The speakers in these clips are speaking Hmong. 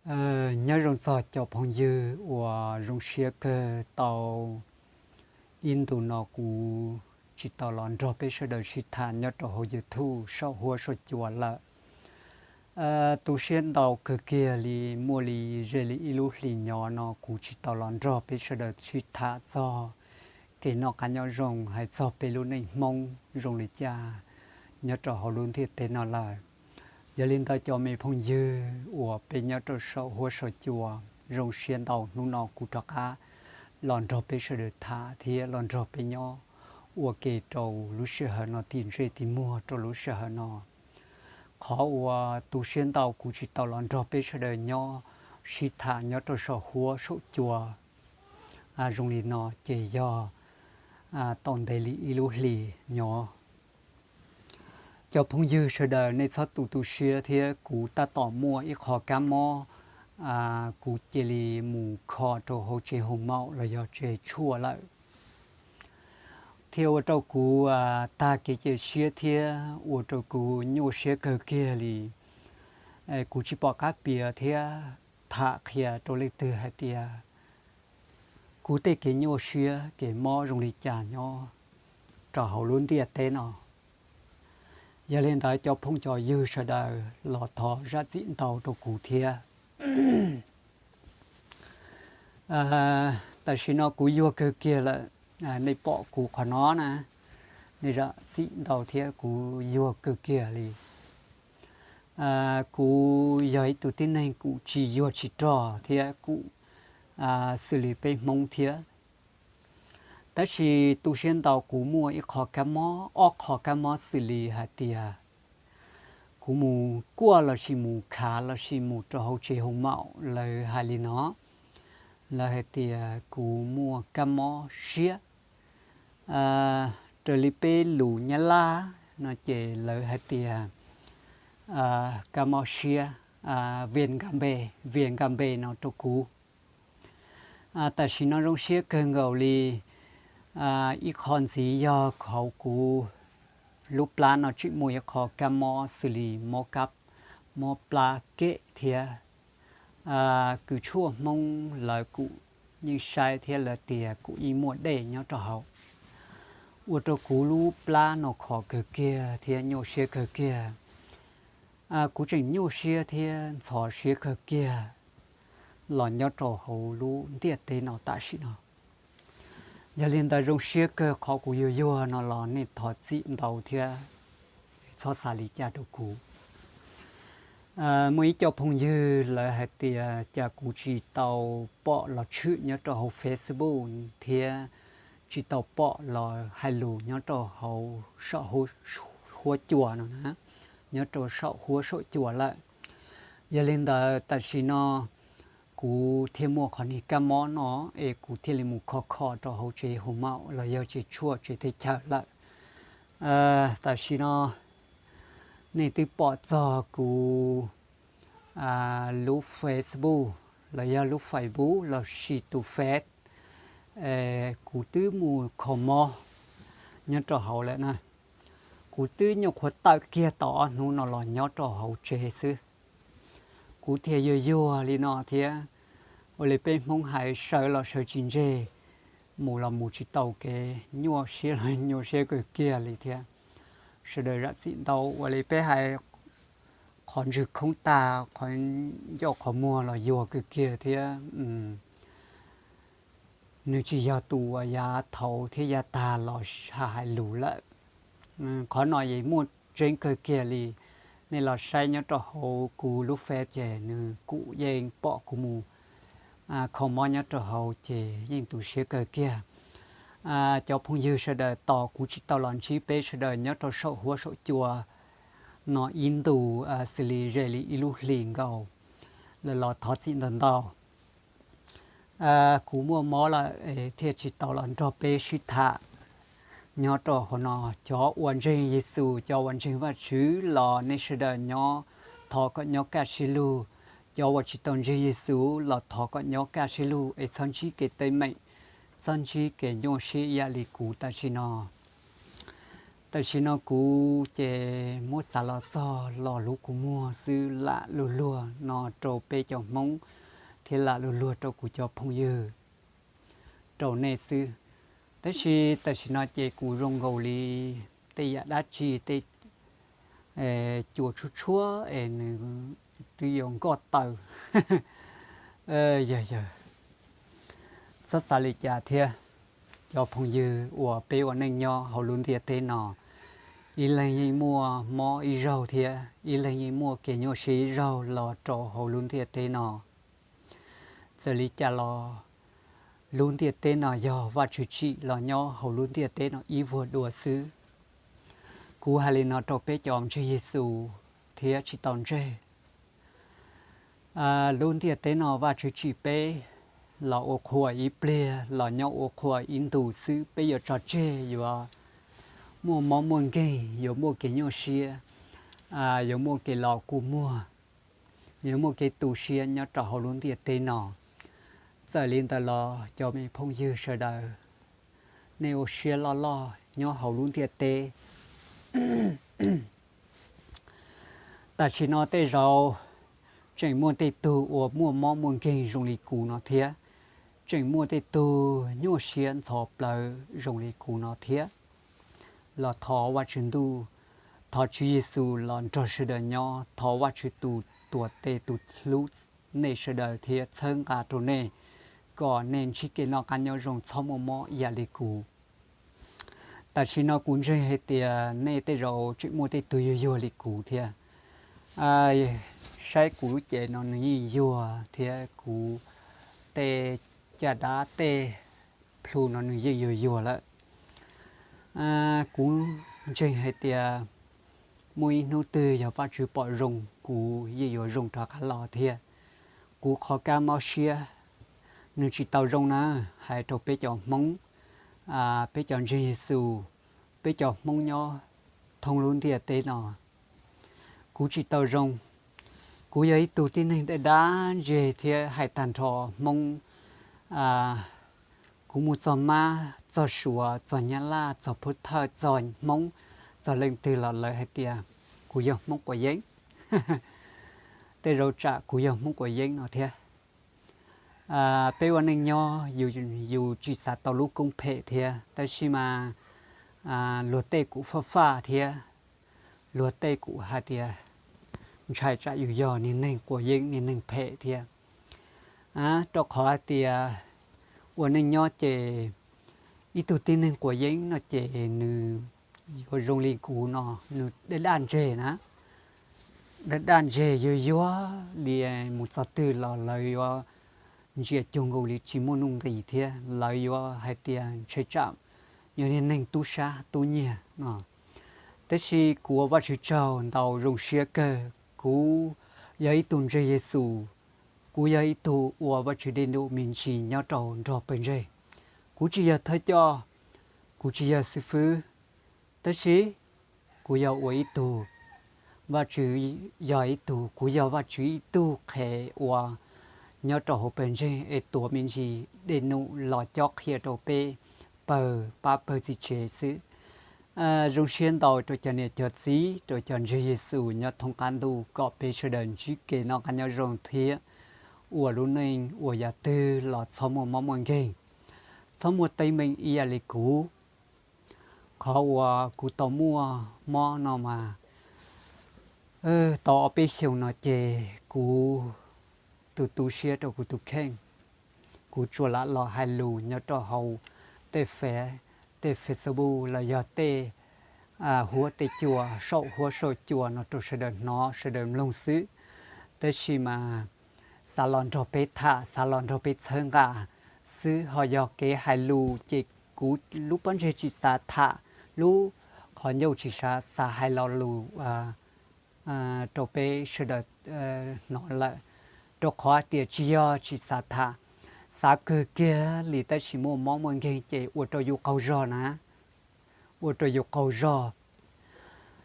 Nyob zoo txog cov phooj ywg uas zoo siab kawg tau ib ntus no kuv tsis tau los nrog peb sawv daws sib tham nyob rau hauv YouTube saum huab saum cua lawm. Tu siab ntau kawg kiag li, muaj li ze li ib lub hlis nyob no kuv tsis tau los nrog peb sawv daws sib tham txog kev noj qab nyob zoo, hais txog peb lub neej Hmoob zoo li cas nyob rau hauv lub ntiaj teb no lawm. Yog li ntawd cov me phooj ywg uas peb nyob rau saum huab saum cua, zoo siab ntau hnub no kuv rov qab los nrog peb sawv daws tham thiab los nrog peb nyob ua ke rau lub sij hawm no tim ntsej tim muag rau lub sij hawm no. Qhov uas tu siab ntau kuv tsis tau los nrog peb sawv daws nyob sib tham nyob rau saum huab saum cua zoo li no ces yog tau ntev li ib lub hlis nyob. Cov phooj ywg sawv daws nej txhob tu tu siab thiab, kuv tab tom muaj ib qho kab mob, kuv cia li mus kho rau hauv tsev hoo maum los yog tsev tshuaj lawm, thiaj ua rau kuv tag kev cia siab thiab ua rau kuv nyuaj siab kawg kiag li. Kuv tsis pom qab piav thiab tham qhia rau leej twg hais tias kuv tej kev nyuaj siab kev mob zoo li cas nyob rau hauv lub ntiaj teb no. Yog li ntawd cov phooj cov ywg sawv daws los thov zam txim ntau rau kuv thiab. Tam sim no kuv yuag kawg kiag lawm, nej pom kuv qhov no na, nej zam txim ntau thiab, kuv yuag kawg kiag li. Kuv yog ib tug tib neeg kuv tsis yuag tsis rog thiab kuv xws li peb Hmoob thiab. Tab sis tu siab ntau kuv muaj ib qho kab mob, ob qho kab mob xws li hais tias kuv mus kuaj lossis mus khav lossis mus rau hauv tsev hoo maum lawv hais li no, lawv hais tias kuv muaj kab mob siab. Raws li peb lus Nyab Laj no ces lawv hais tias kab mob siab, viêm gan B, viêm gan B no rau kuv. Tam sim no zoo siab kawg nkaus li. Ib qho ntxiv yog hauv kuv lub plab no tseem muaj ib qho kab mob xws li mob kab, mob plab kem thiab. Kws tshuaj Hmoob lawv kuj yeej saib thiab lawv tias kuj yeej muaj dej nyob rau hauv, ua rau kuv lub plab no khov kawg kiag thiab nyuaj siab kawg kiag. Kuv tseem nyuaj siab thiab ntxhov siab kawg kiag los nyob rau hauv lub ntiaj teb no tam sim no. Yog li ntawd zoo siab kawg qhov kuv yuag yuag no los nej thov txim ntau thiab txhob xav li cas rau kuv. Muaj ib co phooj ywg lawv hais tias cas kuv tsis tau pom los tshwm nyob rau hauv Facebook thiab tsis tau pom los hais lus nyob rau hauv saum huab cua no na, nyob rau saum huab saum cua lawm. Yog li ntawd tam sim no kuv thiaj muaj qhov niag kab mob no es kuv thiaj li mus kho kho rau hauv tsev hoo maum los yog tsev tshuaj tsev teb chaws lawm. Tam sim no nej twb pom txog kuv lub Facebook los yog lub Facebook lossis tus Face, kuv twb mus kho mob nyob rau hauv lawm na. Kuv twb nyuam qhuav tawm kiag tau ob hnub no los nyob rau hauv tsev xwb. Kuv thiaj yuag yuag li no thiab. Ua li peb Hmoob hais sawv los sawv tsis ntseg, mus los mus tsis tau kev, nyuaj siab los nyuaj siab kawg kiag li thiab. Sawv daws zam txim ntau, ua li peb hais qhov ntswg khoob tag, qhov ncauj qhov muag los yuag kawg kiag thiab. Nws tsis yog tus uas yav thaud thiab yav tag los hais lus lawm. Qhov no yeej muaj tseeb kawg kiag li. Nej los saib nyob rau hauv kuv lub Face ces nws kuj yeej pom kuv mus kho mob nyob rau hauv ces yeej tu siab kawg kiag. Cov phooj ywg sawv daws tos kuv tsis tau los ntsib peb sawv daws nyob rau saum huab saum cua no ib ntus xws li ze li ib lub hlis nkaus lawm los thov txim ntau ntau. Kuv muaj mob lawm es thiaj tsis tau los nrog peb sib tham nyob rau hauv no. Cov uas ntseeg Yexus, cov uas ntseeg Vajtswv los nej sawv daws nyob, thov kom nyob kaj siab lug. Cov uas tsis tau ntseeg Yexus los thov kom nyob kaj siab lug es txhob ntsib kev teeb meem, txhob ntsib kev nyuaj siab ib yam li kuv tam sim no. Tam sim no kuv ces muab xav los txog lo lus kua muag xwb, lam lug luag no rau peb cov Hmoob thiab lam lug luag rau kuv cov phooj ywg, rau nej xwb. Tab sis tam sim no ces kuv zoo nkaus li tej yam dab tsi tej cua tshuab tshuab es nws twb yuav nkoj taws. Yog yog, txhob xav li cas thiab. Cov phooj ywg uas peb ua neej nyob hauv lub ntiaj teb no, ib leeg yeej muaj mob ib zaug thiab ib leeg yeej muaj kev nyuaj siab ib zaug los rau hauv lub ntiaj teb no. Txawm li cas los lub ntiaj teb no yog Vajtswv tsim los nyob hauv lub ntiaj teb no ib vuag dua xwb. Kuv hais li no rau peb cov ntseeg Yexus thiab tsis tau ntseeg. Lub ntiaj teb no Vajtswv tsim peb los ua qhua ib pliag, los nyob ua qhua ib ntus xwb, peb yuav tso tseg, yuav muaj mob muaj nkeeg, yuav muaj kev nyuaj siab, yuav muaj kev los kua muag, yuav muaj kev tu siab nyob rau hauv lub ntiaj teb no. Txawm li ntawd los cov me phooj ywg sawv daws, nej ua siab loj loj nyob hauv lub ntiaj teb. Tam sim no tej zaum tseem muaj tej tug uas muaj mob muaj nkeeg zoo li kuv no thiab, tseem muaj tej tug nyuaj siab ntxhov plawv zoo li kuv no thiab. Los thov Vajtswv Ntuj, thov Tswv Yexus los nrog sawv daws nyob, thov Vajtswv tus tuam tes tus hlub nej sawv daws thiab txhawb nqa rau nej, kom nej ntsib kev noj qab nyob zoo, txhob muaj mob ib yam li kuv. Tam sim no kuv ntseeg hais tias nej tej zaum tseem muaj tej tug yuag yuag li kuv thiab. Saib kuv lub cev no nws yeej yuag thiab kuv tej caj dab tej plhu no nws yeej yuag yuag lawm. Kuv ntseeg hais tias muaj ib hnub twg yog Vajtswv pom zoo kuv yeej yuav zoo rov qab los thiab. Kuv qhov kab mob siab nws tsis tau zoo na, hais rau peb cov Hmoob, peb cov ntseeg Yexus, peb cov Hmoob nyob thoob lub ntiaj teb no. Kuv tsis tau zoo. Kuv yog ib tug tib neeg daj dab ntseg thiab hais tag nrho Hmoob. Kuv mus txog Mab, txog Suav, txog Nyab Laj, txog Phub Thawj, txog Hmoob, txog leej twg los lawv hais tias kuv yog Hmoob quav yeeb. Tej zaum tsam kuv yog Hmoob quav yeeb no thiab. Peb ua neej nyob yus tsis xav tau lub koob phem thiab, tab sis mas luag tej kuj faj faj thiab, luag tej kuj hais tias ntshai tsam yus yog niag neeg quav yeeb niag neeg phem thiab. Rau qhov hais tias ua neej nyob ces ib tug tib neeg quav yeeb no ces nws yuav zoo li kuv no, nws daj daj ntseg na, daj daj ntseg yuag yuag li, mus txog twg los lawv yuav ntsia cuag nkaus li tsis muaj nuj nqis thiab, lawv yuav hais tias ntshai tsam yog niag neeg tub sab tub nyiag no. Tab sis kuv ua Vajtswv tsaug ntau, zoo siab kawg, kuv yog ib tug ntseeg Yexus, kuv yog ib tug ua Vajtswv dej num me ntsis nyob rau nrog pawg ntseeg. Kuv tsis yog thawj coj, kuv tsis yog xib fwb, tab sis kuv yog ua ib tug, Vajtswv yog ib tug, kuv yog Vajtswv ib tug qhev uas nyob rau hauv pawg ntseeg es tuav me ntsis dej num los cob qhia rau peb pawg pab pawg txiv tsev xwb. Zoo siab ntau rau cov niam cov txiv, rau cov ntseeg Yexus nyob thoob qab ntuj, kom peb sawv daws ntsib kev noj qab nyob zoo thiab ua lub neej uas yav twg los txhob muaj mob muaj nkeeg, txhob muaj teeb meem ib yam li kuv. Qhov uas kuv tau muaj mob no mas tau ob peb xyoos no ces kuv tu tu siab rau kuv tus kheej. Kuv tsuas lam los hais lus nyob rau hauv tej Face, tej Facebook los yog tej huab tej cua, saum huab saum cua no rau sawv daws hnov sawv daws mloog xwb. Tab sis mas xav los nrog peb tham, xav los nrog peb txhawb nqa xwb, ho yog kev hais lus ces kuv lub pob ntseg tsis xav tham, lub qhov ncauj tsis xav, xav hais lo lus rau peb sawv daws hnov lawm, rau qhov tias tsis yog tsis xav tham, xav kawg kiag li tab sis muaj mob muaj nkeeg ces ua rau yus qaug zog na, ua rau yus qaug zog,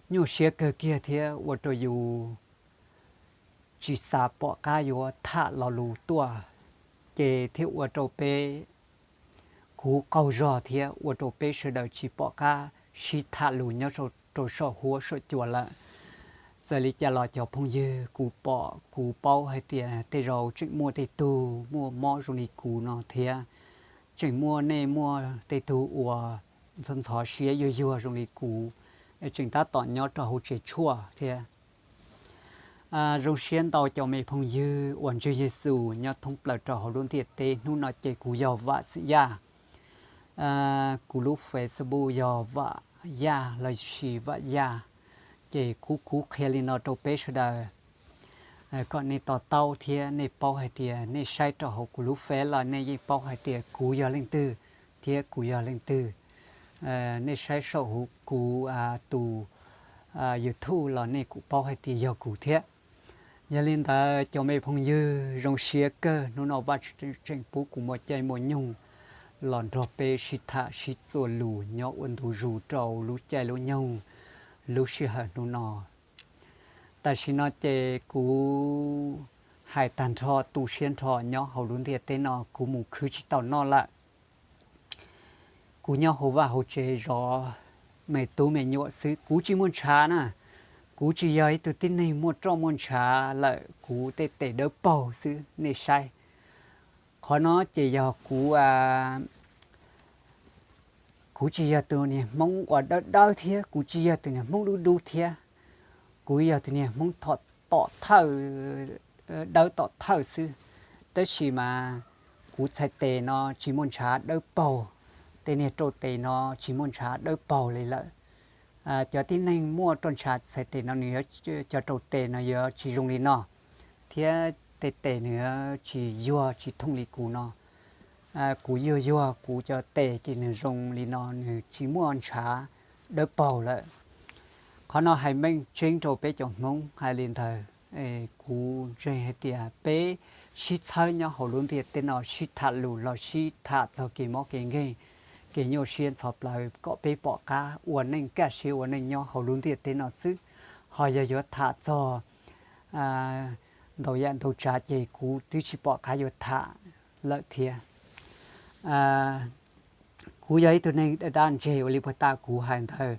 nyuaj siab kawg kiag thiab ua rau yus tsis xav pom qab yuav tham lo lus tuaj, ces thiaj ua rau peb, kuv qaug zog thiab ua rau peb sawv daws tsis pom qab sib tham lus nyob rau saum huab saum cua lawm. Txawm li cas los cov phooj ywg, kuv pom kuv paub hais tias tej zaum tseem muaj tej tug muaj mob zoo li kuv no thiab, tseem muaj, nej muaj tej tug uas ntxhov ntxhov siab yuag yuag zoo li kuv, tseem tab tom nyob rau hauv tsev tshuaj thiab. Zoo siab ntau cov me phooj ywg uas ntseeg Yexus nyob thoob plaws rau hauv lub ntiaj teb. Hnub no ces kuv yog Vam Xwm Yaj. Kuv lub Facebook yog Vam Yaj lossis Vam Yaj. Ces kuv kuv qhia li no rau peb sawv daws kom nej to taub thiab nej paub hais tias nej saib rau hauv kuv lub Face los nej yeej paub hais tias kuv yog leej twg thiab kuv yog leej twg. Nej saib saum huv kuv tus YouTube los nej kuj paub hais tias yog kuv thiab. Yog li ntawd cov me phooj ywg, zoo siab kawg hnub no Vajtswv tseem pub kuv muaj caij muaj nyoog los nrog peb sib tham sib txuas lus nyob ua ntu zus rau lub caij lub nyoog lub sij hawm hnub no. Tam sim no ces kuv hais tag nrho tu siab nrho nyob hauv lub ntiaj teb no kuv mus khwv tsis tau noj lawm. Kuv nyob hauv vaj hauv tsev zov me tub me nyuam xwb, kuv tsis muaj ntshav na. Kuv tsis yog ib tug tib neeg muaj roj muaj ntshav lawm, kuv tej tes dawb paug xwb nej saib. Qhov no ces yog kuv, kuv tsis yog tus niag Hmoob uas dawb dawb thiab, kuv tsis yog tus niag Hmoob dub dub thiab. Kuv yog tus niag Hmoob tom thawj, dawb tom thawj xwb. Tab sis mas kuv txhais tes no tsis muaj ntshav dawb paug, tej niag rau tes no tsis muaj ntshav dawb paug li lawm. Cov tib neeg muaj roj ntshav txhais tes no nws yuav, cov rau tes no yuav tsis zoo li no, thiab tej tes nws yuav tsis yuag tsis thooj li kuv no. Kuv yuag yuag kuv cov tes ces nws zoo li no, nws tsis muaj ntshav dawb paug lawm. Qhov no hais meej tseeb rau peb cov Hmoob hais li ntawd. Kuv ntseeg hais tias peb sib txhawb nyob hauv lub ntiaj teb no, sib tham lus los sib tham txog kev mob kev nkeeg, kev nyuaj siab ntxhov plawv kom peb pom qab ua neej kaj siab ua neej nyob hauv lub ntiaj teb no xwb. Ho yog yuav tham txog ntau yam ntau tsav ces kuv twb tsis pom qab yuav tham lawm thiab. Kuv yog ib tug neeg daj daj ntseg ua li puag ta kuv hais ntawd,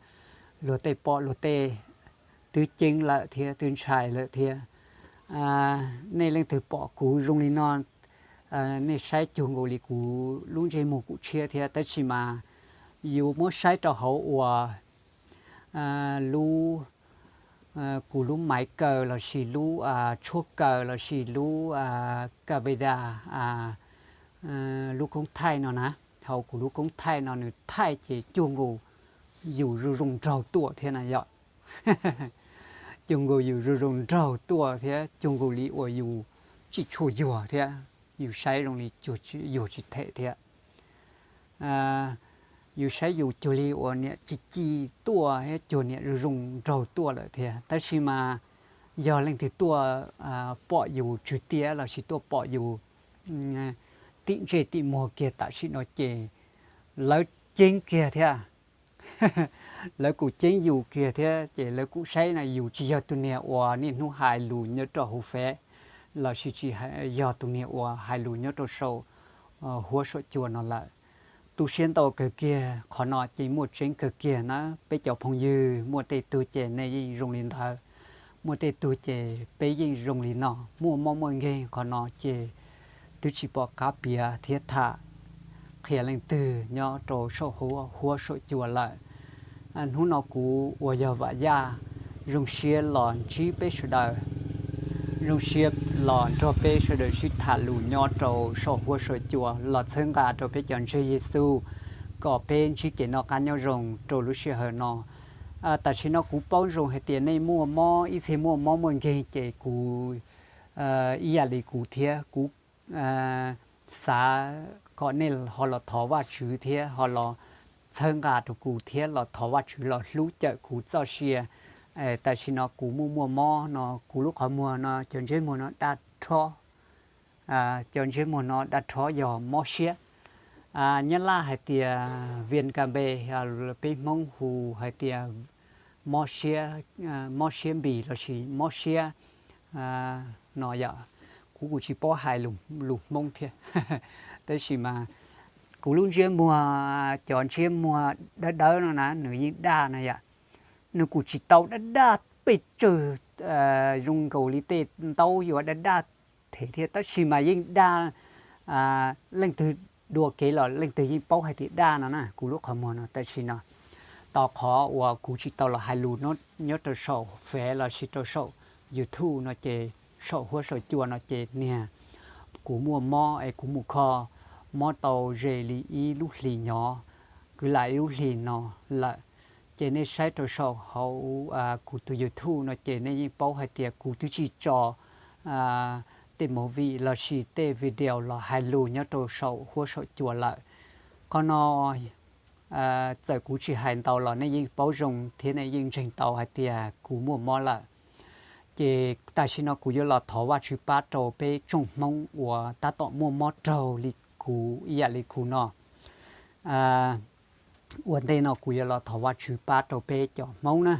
luag tej pom luag tej twb ceeb lawm thiab twb ntshai lawm thiab. Nej leej twg pom kuv zoo li no, nej saib cuag nkaus li kuv lub ntsej muag kuv tshiab thiab, tab sis mas yus muab saib rau hauv uas lub, kuv lub maiv kaw lossis lub tshuab kaw lossis lub kavedas, lub koob thaij no na, hauv kuv lub koob thaij no nws thaij ces cuag nkaus yus zoo zoo nraug tuaj thiab na yom. Cuag nkaus yus zoo zoo nraug tuaj thiab cuag nkaus li uas yus tsis tshua yuag thiab, yus saib zoo li yuag tsis them thiab. Yus saib yus cuag li uas niam ci ci tuaj thiab cuag niam zoo zoo nraug tuaj lawm thiab, tab sis mas yog leej twg tuaj pom yus tswv tiab lossis tuaj pom yus tim ntsej tim muag kiag tam sim no ces lawv ceeb kiag thiab. Lawv kuj ceeb yus kiag thiab ces lawv kuj saib na yus tsis yog tus niag uas niaj hnub hais lus nyob rau hauv Face lossis tsis yog tus niag uas hais lus nyob rau saum huab saum cua no lawm. Tu siab ntau kawg kiag, qhov no ces muaj tseeb kawg kiag na. Peb cov phooj ywg muaj tej tug ces nej yeej zoo li ntawd, muaj tej tug ces peb yeej zoo li no. Muaj mob muaj nkeeg qhov no ces twb tsis pom qab piav thiab tham qhia leej twg nyob rau saum huab saum cua lawm. Hnub no kuv uas yog Vam Yaj zoo siab los ntsib peb sawv daws, zoo siab los nrog peb sawv daws sib tham lus nyob rau saum huab saum cua los txhawb nqa rau peb cov ntseeg Yexus kom peb ntsib kev noj qab nyob zoo rau lub sij hawm no. Tam sim no kuv paub zoo hais tias nej muaj mob, ib txhia muaj mob muaj nkeeg ces kuv ib yam li kuv thiab, kuv xav kom nej ho los thov Vajtswv thiab ho los txhawb nqa rau kuv thiab los thov Vajtswv los hlub cawm kuv txoj sia. Tam sim no kuv muaj muaj mob no, kuv lub qhov muag no, cov ntsej muag no daj rhob, cov ntsej muag no daj rhob yog mob siab. Nyab laj hais tias viêm gan B, peb Hmoob hu hais tias mob siab, mob siab npis lossis mob siab no yom. Kuv kuj tsis paub hais lus Hmoob thiab, tab sis mas Kuv lub ntsiab muag, cov ntsiab muag dawb dawb no na nws yeej daj no yom. Nws kuj tsis tau daj daj pes tsawg zoo nkaus li tej ntaub yuav daj daj them thiab, tab sis mas yeej daj. Leej twg dua kev los leej twg yeej paub hais tias daj no na. Kuv lub qhov muag no tam sim no, tau qhov uas kuv tsis tau los hais lus nyob rau saum Fev lossis rau saum YouTube no ces saum huab saum cua no ces niag kuv muaj mob es kuv mus kho mob tau ze li ib lub hlis nyob, kwv lam ib lub hlis no lawm. Ces nej saib rau saum hauv kuv tus YouTube no ces nej yeej paub hais tias kuv twb tsis tso tej movie lossis tej video los hais lus nyob rau saum huab saum cua lawm. Qhov no txawm kuv tsis hais ntau los nej yeej paub zoo thiab nej yeej ntseeg tau hais tias kuv muaj mob lawm. Ces tam sim no kuv yuav los thov Vajtswv pab rau peb tsoom Hmoob uas tab tom muaj mob raug li kuv ib yam li kuv no. Ua ntej no kuv yuav los thov Vajtswv pab rau peb cov Hmoob na.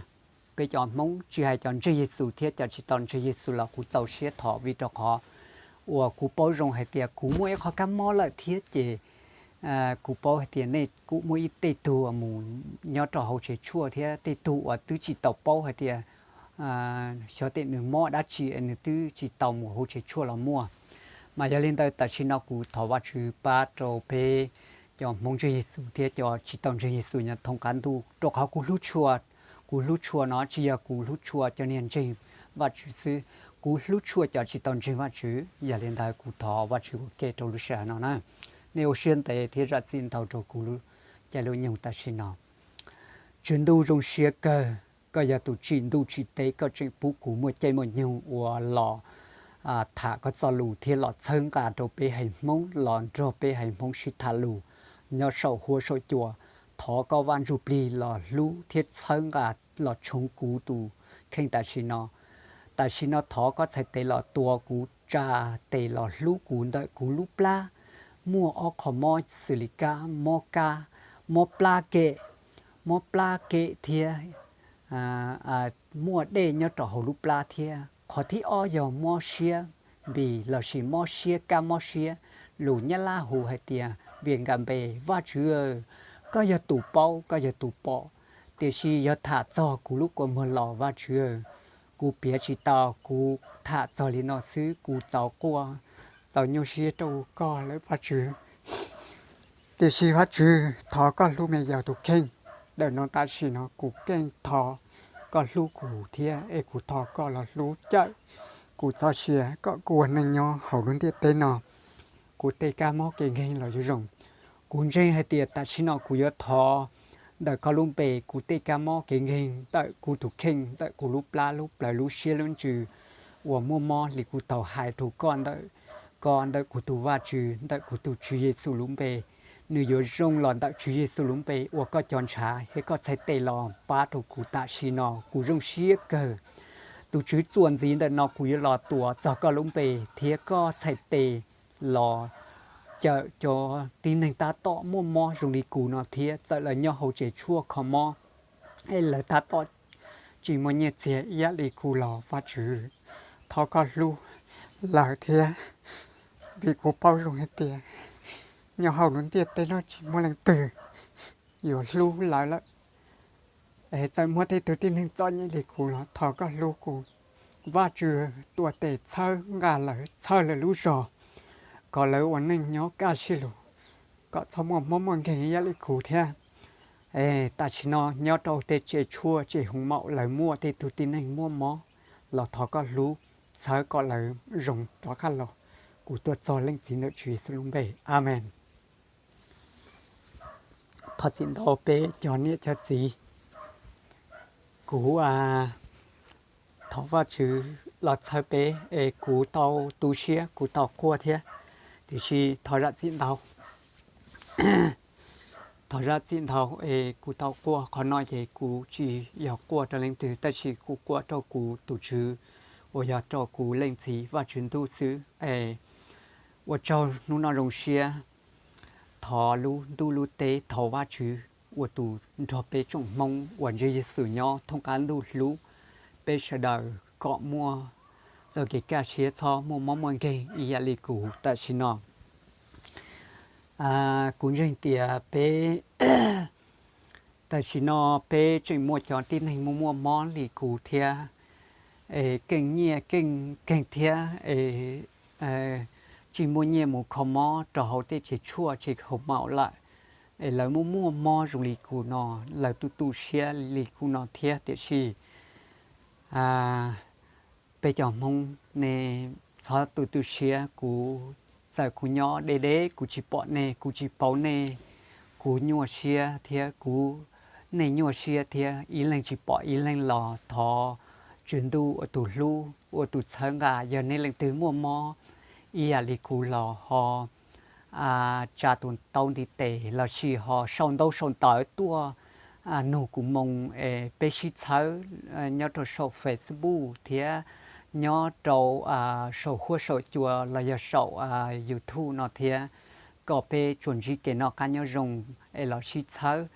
Peb cov Hmoob tsis hais cov ntseeg Yexus thiab cov tsis tau ntseeg Yexus los kuv txaus siab thov, vim rau qhov uas kuv paub zoo hais tias kuv muaj ib qho kab mob lawm thiab ces kuv paub hais tias nej kuj muaj ib tej tug mus nyob rau hauv tsev tshuaj thiab tej tug uas twb tsis tau paub hais tias xyov tias nws mob dab tsi es nws twb tsis tau mus hauv tsev tshuaj los muaj. Mas yog li ntawd tam sim no kuv thov Vajtswv pab rau peb cov Hmoob ntseeg Yexus thiab cov tsis tau ntseeg Yexus nyob thoob qab ntuj, rau qhov kuv hlub tshua, kuv hlub tshua no tsis yog kuv hlub tshua cov niag ntseeg Vajtswv xwb, kuv hlub tshua cov tsis tau ntseeg Vajtswv. Yog li ntawd kuv thov Vajtswv ua ke rau lub sij hawm no na. Nej ua siab ntev thiab zam txim ntau rau kuv lub caij lub nyoog tam sim no. Tswv Ntuj zoo siab kawg, koj yog tus tsim ntuj tsim teb, koj tseem pub kuv muaj caij muaj nyoog uas los tham koj txoj lus thiab los txhawb nqa rau peb haiv Hmoob, los nrog peb haiv Hmoob sib tham lus nyob saum huab saum cua. Thov koj Vaj Ntsuj Plig los hlub thiab txhawb nqa los tshoov kuv tus kheej tam sim no. Tam sim no thov koj txhais tes los tua kuv, tsa tes los hlub kuv ntawm kuv lub plab. Muaj ob qho mob xws li kab, mob kab, mob plab kem, mob plab kem thiab muaj dej nyob rau hauv lub plab thiab. Qhov thib ob yog mob siab npis lossis mob siab kab mob siab, lus Nyab Laj hu hais tias viêm gan B. Vajtswv, koj yog tus paub, koj yog tus pom, tiam sis yog tham txog kuv lub kua muag los Vajtswv, kuv piav tsis tau, kuv tham txog li no xwb kuv txaus quaj, txaus nyuaj siab rau koj lawm Vajtswv. Tiam sis Vajtswv, thov koj hlub me yaus tus kheej. Ntawm no tam sim no kuv keej thov koj hlub kuv thiab es kuv thov koj los hlub cawm kuv txoj sia kom kuv ua neej nyob hauv lub ntiaj teb no kuv tej kab mob kev nkeeg los yuav zoo. Kuv ntseeg hais tias tam sim no kuv yuav thov ntawm koj lub npe, kuv tej kab mob kev nkeeg ntawm kuv tus kheej, ntawm kuv lub plab lub plawv lub siab lub ntsws uas muaj mob li kuv tau hais rau koj ntawm, koj ntawm kuv tus Vajtswv, ntawm kuv tus Tswv Yexus lub npe. Nws yuav zoo los ntawm Tswv Yexus lub npe uas koj cov ntshav thiab koj txhais tes los pab rau kuv tam sim no. Kuv zoo siab kawg. Tus Tswv, txuas ntxiv ntawm no kuv yuav los tuav txog koj lub npe thiab koj txhais tes los cawm cov tib neeg tab tom muaj mob zoo li kuv no thiab txawm lawv nyob hauv tsev tshuaj kho mob es lawv tab tom tsis muaj nyiaj txiag ib yam li kuv los Vajtswv, thov koj hlub lawv thiab, vim kuv paub zoo hais tias nyob hauv lub ntiaj teb no tsis muaj leej twg yuav hlub lawv lawm. Es txawm muaj tej tug tib neeg txom nyem li kuv los thov koj hlub kuv. Vajtswv, tuav tes txhawb nqa lawv, txhawb lawv lub zog kom lawv ua neej nyob kaj siab lug, kom txhob muaj mob muaj nkeeg ib yam li kuv thiab. Es tam sim no nyob rau tej tsev tshuaj tsev hoov maum lawv muaj tej tug tib neeg muaj mob los thov koj hlub, txhawb kom lawv zoo rov qab los. Kuv tuaj txog Leej Txiv ntawm Tswv Yexus lub npe, Amees. Thov txim ntau peb cov niam cov txiv. Kuv thov Vajtswv los txhawb peb es kuv tau tu siab kuv tau quaj thiab, tiam sis thov zam txim ntau. Thov zam txim ntau es kuv tau quaj qhov no ces kuv tsis yog quaj rau leej twg tab sis kuv quaj rau kuv tus Tswv uas yog rau kuv Leej Txiv Vajtswv Ntuj xwb es ua tsaug hnub no zoo siab. Thov lub ntuj lub teb thov Vajtswv ua tus nrog peb tsoom Hmoob uas ntseeg Yexus nyob thoob qab ntuj hlub peb sawv daws kom muaj txoj kev kaj siab txhob muaj mob muaj nkeeg ib yam li kuv tam sim no. Kuv ntseeg tias peb, tam sim no peb tseem muaj cov tib neeg muaj muaj mob li kuv thiab, es keej nyiaj keej keeg thiab, es tsis muaj nyiaj mus kho mob rau hauv tej tsev tshuaj tsev hauv maum lawm, es lawv muaj muaj mob zoo li kuv no, lawv tu tu siab li kuv no thiab. Tiam sis peb cov Hmoob, nej txhob tu tu siab. Kuv, txawm kuv nyob deb deb kuv tsis pom nej, kuv tsis paub nej, kuv nyuaj siab thiab kuv, nej nyuaj siab thiab. Ib leeg tsis pom ib leeg los thov Tswv Ntuj ua tus hlub ua tus txhawb nqa. Yog nej leej twg muaj mob ib yam li kuv los ho tsa tus taub ntiv tes lossis ho sau ntaub sau ntawv tuaj nug kuv moo, es peb sib txhawb nyob rau saum Facebook thiab nyob rau saum huab saum cua los yog saum YouTube no thiab, kom peb tsuas ntsib kev noj qab nyob zoo es los sib txhawb.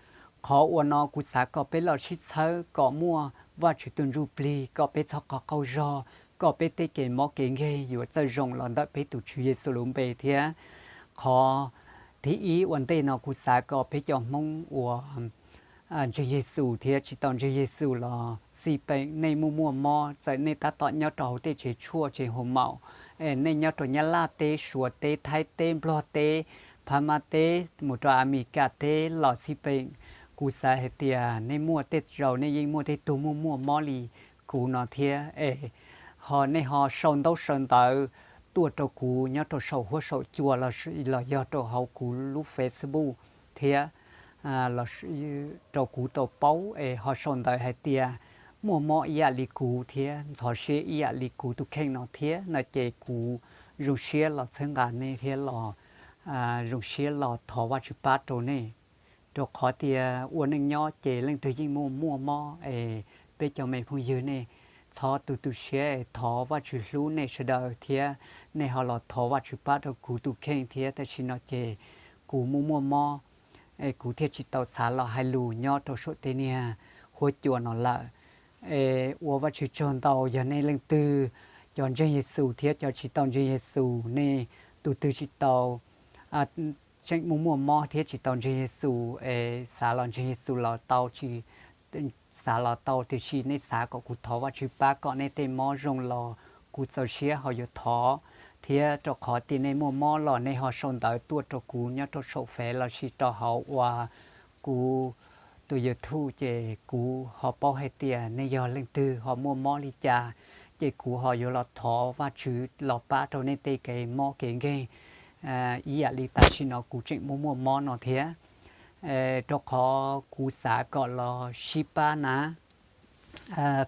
Qhov uas no kuv xav kom peb los sib txhawb kom muaj Vajtswv tus Ntsuj Plig, kom peb txhob qaug qaug zog, kom peb tej kev mob kev nkeeg yuav txawj zoo los ntawm peb tus Tswv Yexus lub npe thiab. Qhov thib ib ua ntej no kuv xav kom peb cov Hmoob uas ntseeg Yexus thiab tsis tau ntseeg Yexus los xij peem, nej muaj muaj mob, txawm nej tab tom nyob rau hauv tej tsev tshuaj tsev hauv maum, es nej nyob rau Nyab Laj teb, Suav teb, Thaib teb, Nplog teb, Phab Mab teb, mus rau Amelikas teb los xij peem, kuv xav hais tias nej muaj tej zaum nej yeej muaj tej tug muaj muaj mob li kuv no thiab, es ho nej ho sau ntaub sau ntawv tuaj rau kuv nyob rau saum huab saum cua los yog rau hauv kuv lub Facebook thiab rau kuv tau paub, es ho sau ntawv hais tias muaj mob ib yam li kuv thiab ntxhov siab ib yam li kuv tus kheej no thiab no ces kuv zoo siab los txhawb nqa nej thiab los zoo siab los thov Vajtswv pab rau nej. Rau qhov tias ua neej nyob ces leej twg yeej muaj muaj mob, es peb cov me phooj ywg nej txhob tu tu siab, thov Vajtswv hlub nej sawv daws thiab nej ho los thov Vajtswv pab rau kuv tus kheej thiab. Tam sim no ces kuv muaj muaj mob, es kuv thiaj tsis tau xav los hais lus nyob rau saum tej niag huab cua no lawm. Es ua Vajtswv tsaug ntau, yog nej leej twg cov ntseeg Yexus thiab cov tsis tau ntseeg Yexus, nej tus twg tsis tau tseem muaj muaj mob thiab tsis tau ntseeg Yexus, es xav los ntseeg Yexus los tau, tsis xav los tau, tiam sis nej xav kom kuv thov Vajtswv pab kom nej tej mob zoo los kuv txaus siab ho yuav thov thiab. Rau qhov tias nej muaj mob los nej ho sau ntawv tuaj rau kuv nyob rau saum Fev lossis rau hauv uas kuv tus YouTube ces kuv ho paub hais tias nej yog leej twg ho muaj mob li cas, ces kuv ho yuav los thov Vajtswv los pab rau nej tej kev mob kev nkeeg ib yam li tam sim no kuv tseem muaj muaj mob no thiab. Rau qhov kuv xav kom los sib pab na.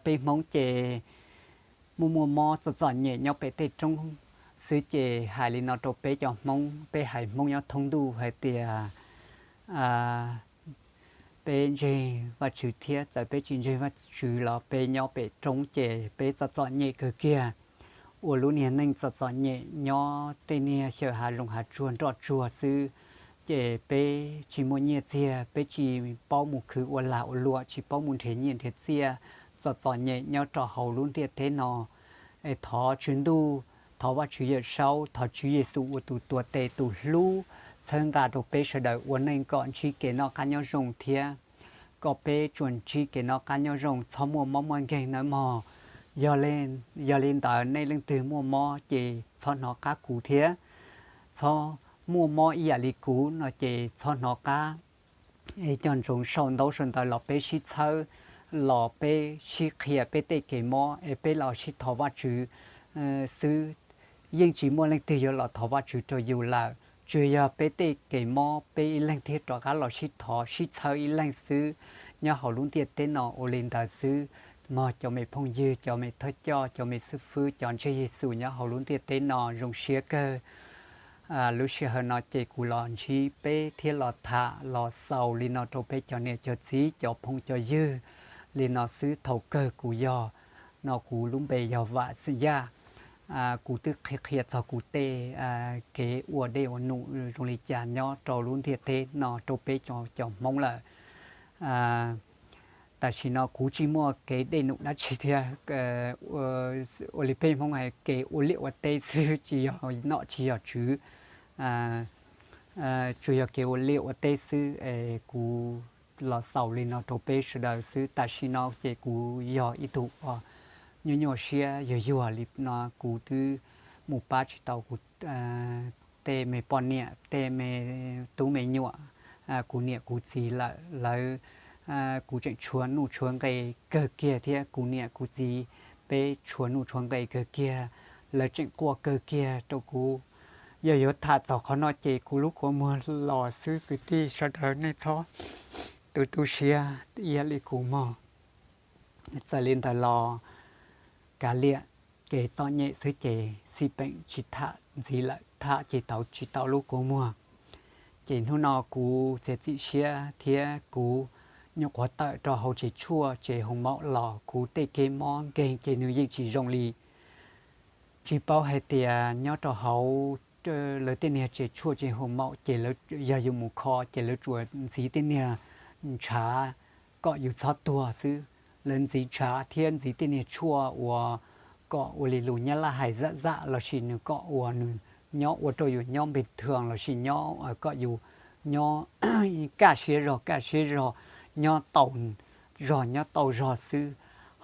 Peb Hmoob ces muaj muaj mob txom txom nyem nyob pem tej roob xwb, ces hais li no rau peb cov Hmoob, peb haiv Hmoob nyob thoob ntuj hais tias peb ntseeg Vajtswv thiab txawm peb tsis ntseeg Vajtswv los peb nyob pem roob ces peb txom txom nyem kawg kiag, ua lub niag neej txom txom nyem nyob tej niag xyaw hav zoov hav tsuag nroj tsuag xwb, ces peb tsis muaj nyiaj txiag, peb tsis paub mus khwv ua lag ua luam, tsis paub mus nrhiav nyiaj nrhiav txiaj, txom txom nyem nyob rau hauv lub ntiaj teb no. Es thov Tswv Ntuj, thov Vajtswv Yawm Saub, thov Tswv Yexus ua tus tuav tes tus hlub txhawb nqa rau peb sawv daws ua neej kom ntsib kev noj qab nyob zoo thiab kom peb tsuas ntsib kev noj qab nyob zoo, txhob muaj mob muaj nkeeg nawb mog. Yog li ntawd nej leej twg muaj mob ces txhob hnov qab kuv thiab, txhob muaj mob ib yam li kuv no ces txhob hnov qab. Es nco ntsoov sau ntaub sau ntawv los peb sib txhawb, los peb sib qhia peb tej kev mob es peb los sib thov Vajtswv xwb. Yeej tsis muaj leej twg yuav los thov Vajtswv rau yus lawm, tsuas yog peb tej kev mob peb ib leeg thiaj rov qab los sib thov sib txhawb ib leeg xwb nyob hauv lub ntiaj teb no. Ua li ntawd xwb mog cov me phooj ywg, cov me thawj coj, cov me xib fwb, cov ntseeg Yexus nyob hauv lub ntiaj teb no, zoo siab kawg. Lub sij hawm no ces kuv los ntsib peb thiab los tham los xaus li no rau peb cov niam cov txiv cov phooj cov ywg li no xwb. Thaum kawg kuv yog, no kuv lub npe yog Vam Xeem Yaj. Kuv twb qhia qhia txog kuv tej kev ua dej ua num zoo li cas nyob rau lub ntiaj teb no rau peb cov Hmoob lawm. Tam sim no kuv tsis muaj kev dej num dab tsi thiab, ua li peb Hmoob hais kev ua liaj ua teb xwb, tsis yog nom tsis yog tswv. Tsuas yog kev ua liaj ua teb xwb es kuv los xaus li no rau peb sawv daws xwb. Tam sim no ces kuv yog ib tug uas nyuaj nyuaj siab yuag yuag li no, kuv twb mus pab tsis tau kuv tej me poj niam, tej me tub me nyuam, kuv niam kuv txiv lawm. Lawv, kuv tseem tshuav nuj tshuav nqe kawg kiag thiab kuv niam kuv txiv peb tshuav nuj tshuav nqe kawg kiag, lawv tseem quaj kawg kiag rau kuv. Yog yuav tham txog qhov no ces kuv lub kua muag los xwb kwv tij sawv daws, nej txhob tu tu siab ib yam li kuv mog. Txawm li ntawd los kav liam, kev txom nyem xwb ces xij peem tsis tham ntxiv lawm, tham ces tau tsis tau lub kua muag. Ces hnub no kuv txiav txim siab thiab kuv nyuam qhuav tawm rau hauv tsev tshuaj tsev hoos maum los kuv tej kev mob nkeeg ces nws yeej tsis zoo li. Tsis paub hais tias nyob rau hauv lawv tej niag tsev tshuaj tsev hoos maum ces yog yus mus kho ces lawv tsuas ntxiv tej niag ntshav kom yus txhob tuag xwb. Lawv ntxiv ntshav thiab ntxiv tej niag tshuaj uas kom ua li lus Nyab Laj hais zam zam lossis nws kom uas nws nyob ua rau yus nyob npe thwm lossis nyob kom yus nyob kaj siab zog kaj siab zog, nyob tau zog nyob tau zog xwb.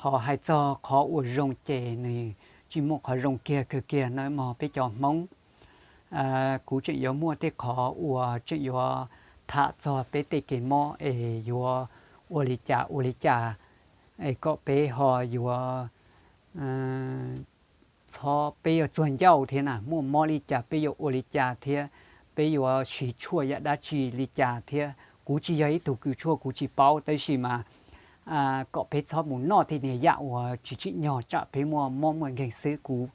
Ho hais txog qhov uas zoo ces nws tsis muaj qhov zoo kiag kawg kiag nawb mog peb cov Hmoob. Kuv tseem yuav muaj tej qhov uas tseem yuav tham txog peb tej kev mob es yuav ua li cas ua li cas es kom peb ho yuav txhob, peb yuav txuag ncauj thiab na, muaj mob li cas peb yuav ua li cas thiab peb yuav siv tshuaj yam dab tsi li cas thiab. Kuv tsis yog ib tug kws tshuaj kuv tsis paub tab sis mas kom peb txhob mus noj tej niag yam uas tsis tsim nyog tsam peb muaj mob muaj nkeeg xwb, kuv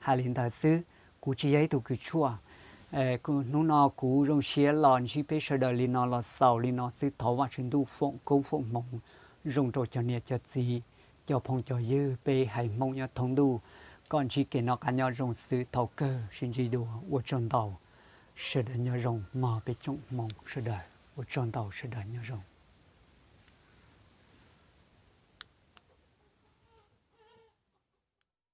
hais li ntawd xwb. Kuv tsis yog ib tug kws tshuaj. Hnub no kuv zoo siab los ntsib peb sawv daws li no los xaus li no xwb, thov Vajtswv ntuj foom koob foom hmoov zoo rau cov niam cov txiv, cov phooj cov ywg peb haiv Hmoob nyob thoob ntuj, kom ntsib kev noj qab nyob zoo xwb thaum kawg sib ntsib dua. Ua tsaug ntau, sawv daws nyob zoo mog peb tsoom Hmoob sawv daws, ua tsaug ntau, sawv daws nyob zoo.